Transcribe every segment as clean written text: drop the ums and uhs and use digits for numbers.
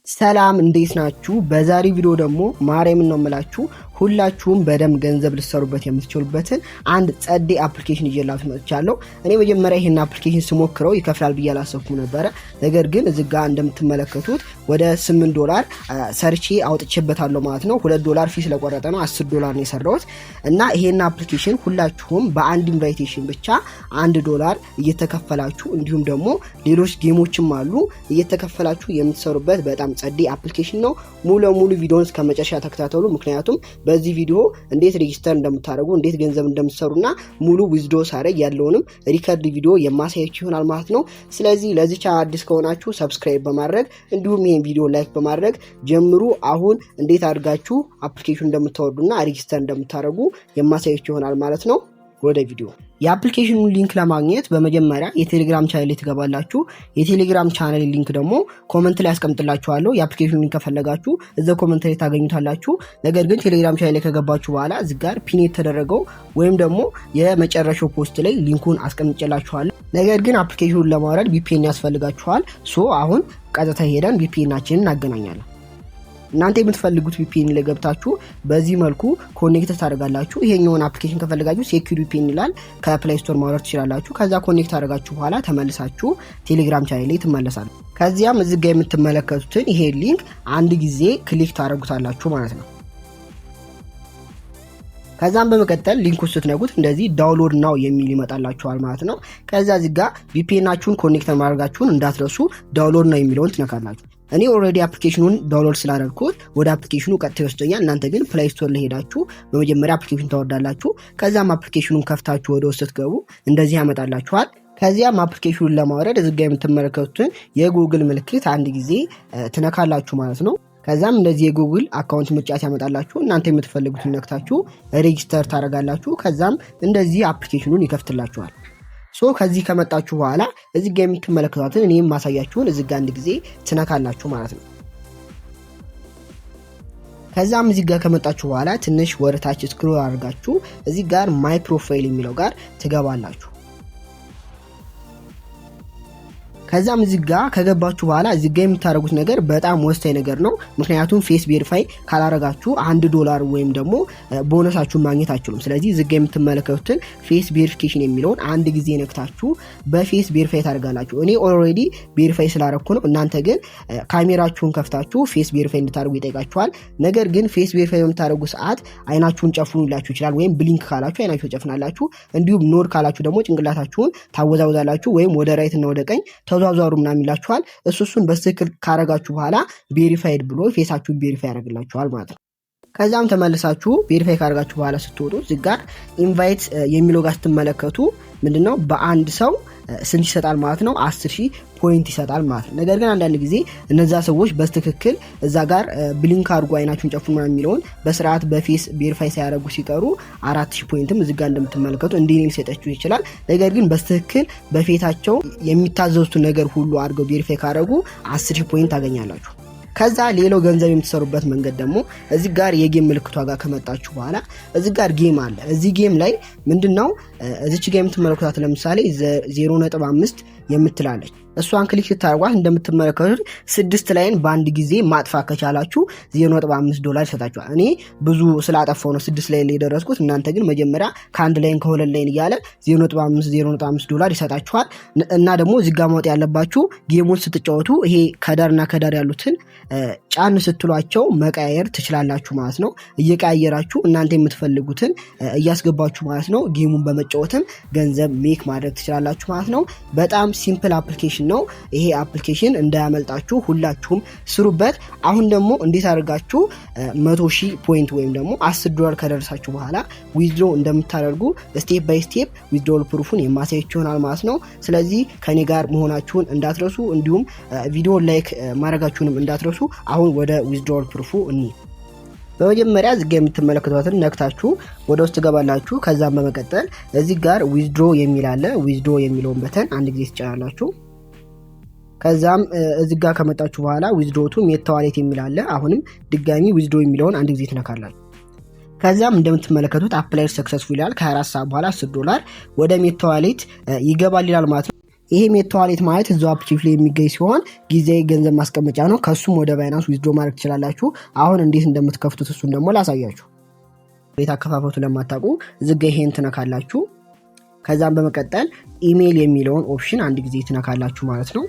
ሰላም፣ እንዴት ናችሁ? በዛሬ ቪዲዮ ደግሞ ማርያምን ነው የምላችሁ፣ ሁላችሁም በደንብ ገንዘብ ልትሰሩበት የምትችሉበትን አንድ ጸዴ application ይዤላችሁ መጥቻለሁ። እኔ መጀመሪያ ይህን application ስሞክረው ይከፍላል ብዬ አላሰብኩም ነበረ። ነገር ግን እዚህ ጋር እንደምትመለከቱት ወደ 8 ዶላር ሰርቼ አውጥቼበታለሁ ማለት ነው። 2 ዶላር fee ስለቆረጠ ነው 10 ዶላር ነው የሰራሁት። እና ይሄን application ሁላችሁም በአንድ invitation ብቻ 1 ዶላር እየተከፈላችሁ፣ እንዲሁም ደግሞ ሌሎች game ኦችም አሉ፣ እየተከፈላችሁ የምትሰሩበት በጣም ጸዴ application ነው። ሙሉ ለሙሉ ቪዲዮን እስከ መጨረሻ ተከታተሉ። ምክንያቱም በዚህ ቪዲዮ እንዴት register እንደምታደርጉ፣ እንዴት ገንዘብ እንደምትሰሩና ሙሉ withdraw ሳደርግ ያለውንም record ቪዲዮ የማሳያችሁ ይሆናል ማለት ነው። ስለዚህ ለዚህ ቻናል አዲስ ከሆናችሁ subscribe በማድረግ እንዲሁም ይህን ቪዲዮ like በማድረግ ጀምሩ። አሁን እንዴት አድርጋችሁ application እንደምታወርዱና register እንደምታደርጉ የማሳያችሁ ይሆናል ማለት ነው። ወደ ቪዲዮ። የ application ኑን link ለማግኘት በመጀመሪያ የቴሌግራም ቻናል ትገባላችሁ። የቴሌግራም channel link ደግሞ comment ላይ አስቀምጥላችኋለሁ። የ application ኑን link ከፈለጋችሁ እዛ comment ላይ ታገኙታላችሁ። ነገር ግን ቴሌግራም ቻናል ላይ ከገባችሁ በኋላ እዚህ ጋር pin የተደረገው ወይም ደግሞ የመጨረሻው post ላይ link ኡን አስቀምጬላችኋለሁ። ነገር ግን application ኑን ለማውረድ VPN ያስፈልጋችኋል። So አሁን ቀጥታ ሄደን VPN ኣችንን እናገናኛለን። እናንተ የምትፈልጉት VPN ላይ ገብታችሁ በዚህ መልኩ connect ታደርጋላችሁ። ይሄኛውን application ከፈለጋችሁ Secure VPN ይላል፣ ከ Play Store ማውረድ ትችላላችሁ። ከዛ connect አደረጋችሁ በኋላ ተመልሳችሁ ቴሌግራም ቻናል ላይ ትመለሳላችሁ። ከዚያም እዚህ ጋር የምትመለከቱትን ይሄ link አንድ ጊዜ click ታደርጉታላችሁ ማለት ነው። ከዛም በመቀጠል link ኡ ስትነኩት እንደዚህ "download now" የሚል ይመጣላችኋል ማለት ነው። ከዛ እዚህ ጋር VPN ኣችሁን connect ማድረጋችሁን እንዳትረሱ፣ "download now" የሚለውን ትነካላችሁ። እኔ already application ኑን download ስላደረግኩት ወደ application ኑ ቀጥታ ይወስደኛል። እናንተ ግን Play Store ላይ ሄዳችሁ በመጀመሪያ application ታወርዳላችሁ። ከዛም application ኑን ከፍታችሁ ወደ ውስጥ ስትገቡ እንደዚህ ያመጣላችኋል። ከዚያም application ኑን ለማውረድ እዚህ ጋ የምትመለከቱትን የጉግል ምልክት አንድ ጊዜ ትነካላችሁ ማለት ነው። ከዛም እንደዚህ የጉግል account ምርጫ ሲያመጣላችሁ እናንተ የምትፈልጉትን ነክታችሁ register ታደርጋላችሁ። ከዛም እንደዚህ application ኑን ይከፍትላችኋል። So ከዚህ ከመጣችሁ በኋላ እዚህ ጋ የምትመለከቷትን እኔም ማሳያችሁን እዚህ ጋ አንድ ጊዜ ትነካላችሁ ማለት ነው። ከዛም እዚህ ጋር ከመጣችሁ በኋላ ትንሽ ወደታች scroll አድርጋችሁ እዚህ ጋር "my profile" የሚለው ጋር ትገባላችሁ። ከዛም እዚህ ጋር ከገባችሁ በኋላ እዚህ ጋር የምታደርጉት ነገር በጣም ወሳኝ ነገር ነው። ምክንያቱም face verify ካላረጋችሁ 1 ዶላር ወይም ደግሞ ቦነሳችሁን ማግኘት አትችሉም። ስለዚህ እዚህ ጋር የምትመለከቱትን "face verification" የሚለውን አንድ ጊዜ ነክታችሁ በ face verify ታደርጋላችሁ። እኔ already verify ስላረኩ ነው። እናንተ ግን ካሜራችሁን ከፍታችሁ face verify እንድታደርጉ ይጠይቃችኋል። ነገር ግን face verify በምታደርጉ ሰዓት አይናችሁን ጨፍኑ ሊላችሁ ይችላል። ወይም blink ካላችሁ አይናችሁን ጨፍናላችሁ። እንዲሁም nod ካላችሁ ደግሞ ጭንቅላታችሁን ታወዛውዛላችሁ ወይም ወደ right እና ወደ ቀኝ ተዟዟሩ ምናምን ይላችኋል። እሱን በትክክል ካረጋችሁ በኋላ verified ብሎ face ኣችሁን verify ያደርግላችኋል ማለት ነው። ከዛም ተመልሳችሁ verify ካደረጋችሁ በኋላ ስትወጡ እዚህ ጋር "invite" የሚለው ጋር ስትመለከቱ ምንድነው፣ በአንድ ሰው ስንት ይሰጣል ማለት ነው? 10,000 point ይሰጣል ማለት ነው። ነገር ግን አንዳንድ ጊዜ እነዛ ሰዎች በትክክል እዛ ጋር blink አድርጎ አይናችሁን ጨፍኑ የሚለውን በስርዓት በ face verify ሳያደርጉ ሲቀሩ 4000 point ም እዚህ ጋር እንደምትመለከቱ እንዲህ ሊሰጣችሁ ይችላል። ነገር ግን በትክክል በፊታቸው የሚታዘዙትን ነገር ሁሉ አድርገው verify ካደረጉ 10,000 point ታገኛላችሁ። ከዛ ሌላው ገንዘብ የምትሰሩበት መንገድ ደግሞ እዚህ ጋር የ game ምልክቷ ጋር ከመጣችሁ በኋላ እዚህ ጋር game አለ። እዚህ game ላይ ምንድን ነው፣ እዚች ጋር የምትመለከቷት ለምሳሌ 0.5 የምትላለች፣ እሷን click ስታደርጓት እንደምትመለከቱት ስድስት line በአንድ ጊዜ ማጥፋት ከቻላችሁ 0.5 ዶላር ይሰጣችኋል። እኔ ብዙ ስላጠፋው ነው ስድስት line ላይ የደረስኩት። እናንተ ግን መጀመሪያ ከአንድ line፣ ከሁለት line እያለ 0.5 0.5 ዶላር ይሰጣችኋል። እና ደግሞ እዚህ ጋር ማወቅ ያለባችሁ game ኡን ስትጫወቱ ይሄ ከዳርና ከዳር ያሉትን ጫን ስትሏቸው መቀያየር ትችላላችሁ ማለት ነው። እየቀያየራችሁ እናንተ የምትፈልጉትን እያስገባችሁ ማለት ነው። game ኡን በመጫወትም ገንዘብ make ማድረግ ትችላላችሁ ማለት ነው። በጣም simple application ነው። ይሄ application እንዳያመልጣችሁ፣ ሁላችሁም ስሩበት። አሁን ደግሞ እንዴት አድርጋችሁ 100,000 point ወይም ደግሞ 10 ዶላር ከደረሳችሁ በኋላ withdraw እንደምታደርጉ step by step withdrawal proof ኡን የማሳያችሁ ይሆናል ማለት ነው። ስለዚህ ከኔ ጋር መሆናችሁን እንዳትረሱ፣ እንዲሁም ቪዲዮ like ማድረጋችሁንም እንዳትረሱ። አሁን ወደ withdrawal proof ኡ እንሂድ። በመጀመሪያ እዚህ ጋር የምትመለከቷትን ነክታችሁ ወደ ውስጥ ትገባላችሁ። ከዛም በመቀጠል እዚህ ጋር "withdraw" የሚል አለ። "Withdraw" የሚለውን button አንድ ጊዜ ትጫናላችሁ። ከዛም እዚህ ጋር ከመጣችሁ በኋላ "withdraw to Meta Wallet" የሚል አለ። አሁንም ድጋሚ "withdraw" የሚለውን አንድ ጊዜ ትነካላችሁ። ከዚያም እንደምትመለከቱት "applied successful" ይላል። ከ24 ሰዓት በኋላ 10 ዶላር ወደ Meta Wallet ይገባል ይላል ማለት ነው። ይሄ Meta Wallet ማለት እዛው application ላይ የሚገኝ ሲሆን ጊዜያዊ ገንዘብ ማስቀመጫ ነው። ከሱም ወደ Binance withdraw ማድረግ ትችላላችሁ። አሁን እንዴት እንደምትከፍቱት እሱን ደግሞ ላሳያችሁ። ቤት አከፋፈቱ ለማታውቁ እዚጋ ይሄን ትነካላችሁ። ከዛም በመቀጠል ኢሜይል የሚለውን option አንድ ጊዜ ትነካላችሁ ማለት ነው።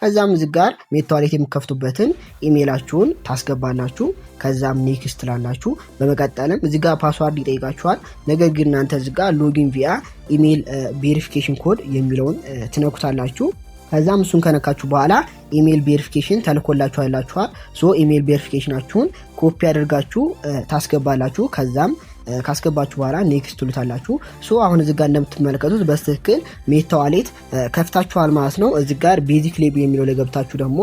ከዛም እዚህ ጋር Meta Wallet የምከፍቱበትን ኢሜይላችሁን ታስገባላችሁ። ከዛም next ትላላችሁ። በመቀጠልም እዚህ ጋር password ይጠይቃችኋል። ነገር ግን እናንተ እዚህ ጋር login via email verification code የሚለውን ትነኩታላችሁ። ከዛም እሱን ከነካችሁ በኋላ email verification ተልኮላችኋል። So email verification ኣችሁን copy አድርጋችሁ ታስገባላችሁ። ከዛም ካስገባችሁ በኋላ next ትሉታላችሁ። So አሁን እዚህ ጋር እንደምትመለከቱት በትክክል Meta Wallet ከፍታችኋል ማለት ነው። እዚህ ጋር basic label የሚለው ላይ ገብታችሁ ደግሞ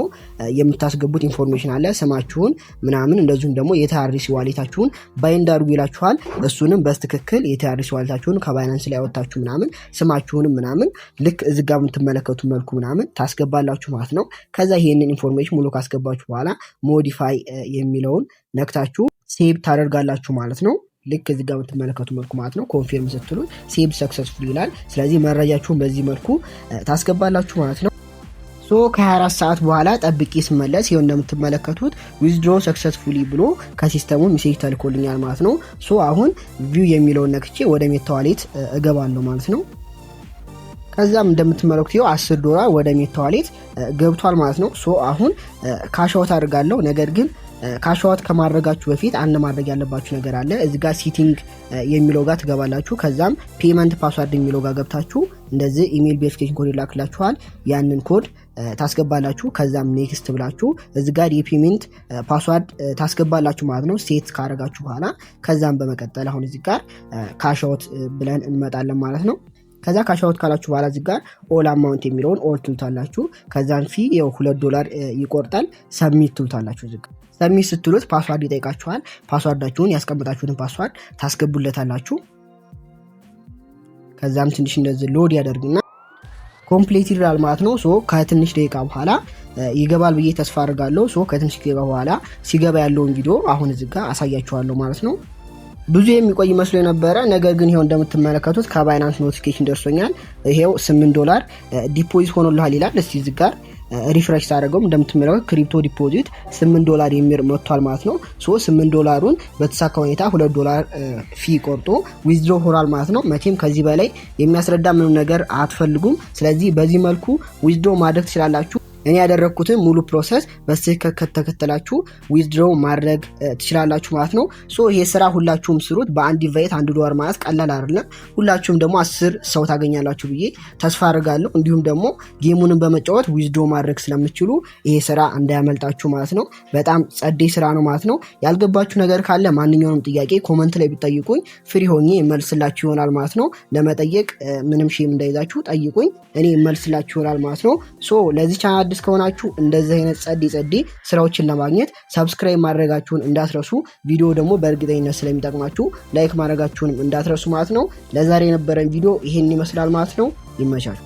የምታስገቡት information አለ፣ ስማችሁን ምናምን፣ እንደዚሁም ደግሞ የ TRC wallet ኣችሁን bind አድርጉ ይላችኋል። እሱንም በትክክል የ TRC wallet ኣችሁን ከ Binance ላይ ያወጣችሁ ምናምን ስማችሁንም ምናምን ልክ እዚህ ጋር የምትመለከቱ መልኩ ምናምን ታስገባላችሁ ማለት ነው። ከዛ ይሄንን information ሙሉ ካስገባችሁ በኋላ modify የሚለውን ነክታችሁ save ታደርጋላችሁ ማለት ነው። ልክ እዚህ ጋር የምትመለከቱ መልኩ ማለት ነው። Confirm ስትሉ save successful ይላል። ስለዚህ መረጃችሁን በዚህ መልኩ ታስገባላችሁ ማለት ነው። So ከ24 ሰዓት በኋላ ጠብቄ ስመለስ ይኸው እንደምትመለከቱት withdraw successfully ብሎ ከ system ኡ message ተልኮልኛል ማለት ነው። So አሁን view የሚለውን ነክቼ ወደ Meta Wallet እገባለሁ ማለት ነው። ከዛም እንደምትመለከቱት ይኸው 10 ዶላር ወደ Meta Wallet ገብቷል ማለት ነው። So አሁን cash out አድርጋለሁ። ነገር ግን cash out ከማድረጋችሁ በፊት አንድ ማድረግ ያለባችሁ ነገር አለ። እዚ ጋር setting የሚለው ጋር ትገባላችሁ። ከዛም payment password የሚለው ጋር ገብታችሁ እንደዚህ email verification code ይላክላችኋል። ያንን ኮድ ታስገባላችሁ። ከዛም next ብላችሁ እዚ ጋር የ payment password ታስገባላችሁ ማለት ነው። Set ካረጋችሁ በኋላ ከዛም በመቀጠል አሁን እዚ ጋር cash out ብለን እንመጣለን ማለት ነው። ከዛ cash out ካላችሁ በኋላ እዚህ ጋር all amount የሚለውን all ትሉታላችሁ። ከዛን fee ያው 2 ዶላር ይቆርጣል። Submit ትሉታላችሁ። እዚህ ጋር submit ስትሉት password ይጠይቃችኋል። Password ኣችሁን ያስቀመጣችሁትን password ታስገቡለታላችሁ። ከዛም ትንሽ እንደዚህ load ያደርግና complete ይላል ማለት ነው። So ከትንሽ ደቂቃ በኋላ ይገባል ብዬ ተስፋ አድርጋለሁ። So ከትንሽ ደቂቃ በኋላ ሲገባ ያለውን ቪዲዮ አሁን እዚህ ጋር አሳያችኋለሁ ማለት ነው። ብዙ የሚቆይ መስሎ የነበረ ነገር ግን ይኸው እንደምትመለከቱት ከ Binance notification ደርሶኛል። ይሄው 8 ዶላር deposit ሆኖልሃል ይላል። እስቲ እዚህ ጋር refresh ሳደርገውም እንደምትመለከቱት crypto deposit 8 ዶላር የሚል መጥቷል ማለት ነው። So 8 ዶላሩን በተሳካ ሁኔታ 2 ዶላር fee ቆርጦ withdraw ሆኗል ማለት ነው። መቼም ከዚህ በላይ የሚያስረዳ ምንም ነገር አትፈልጉም። ስለዚህ በዚህ መልኩ withdraw ማድረግ ትችላላችሁ። እኔ ያደረግኩትን ሙሉ process በትክክል ከተከተላችሁ withdraw ማድረግ ትችላላችሁ ማለት ነው። So ይሄ ስራ ሁላችሁም ስሩት። በአንድ invite 1 ዶላር ማለት ቀላል አይደለም። ሁላችሁም ደግሞ 10 ሰው ታገኛላችሁ ብዬ ተስፋ አድርጋለሁ። እንዲሁም ደግሞ game ኡንም በመጫወት withdraw ማድረግ ስለምትችሉ ይሄ ስራ እንዳያመልጣችሁ ማለት ነው። በጣም ጸዴ ስራ ነው ማለት ነው። ያልገባችሁ ነገር ካለ ማንኛውንም ጥያቄ comment ላይ ብትጠይቁኝ free ሆኜ የመልስላችሁ ይሆናል ማለት ነው። ለመጠየቅ ምንም shame እንዳይዛችሁ ጠይቁኝ፣ እኔ የመልስላችሁ ይሆናል ማለት ነው። So ለዚህ ቻናል አዲስ ከሆናችሁ እንደዚህ አይነት ጸዴ ጸዴ ስራዎችን ለማግኘት subscribe ማድረጋችሁን እንዳትረሱ። ቪዲዮ ደግሞ በእርግጠኝነት ስለሚጠቅማችሁ like ማድረጋችሁንም እንዳትረሱ ማለት ነው። ለዛሬ የነበረን ቪዲዮ ይሄን ይመስላል ማለት ነው። ይመቻል።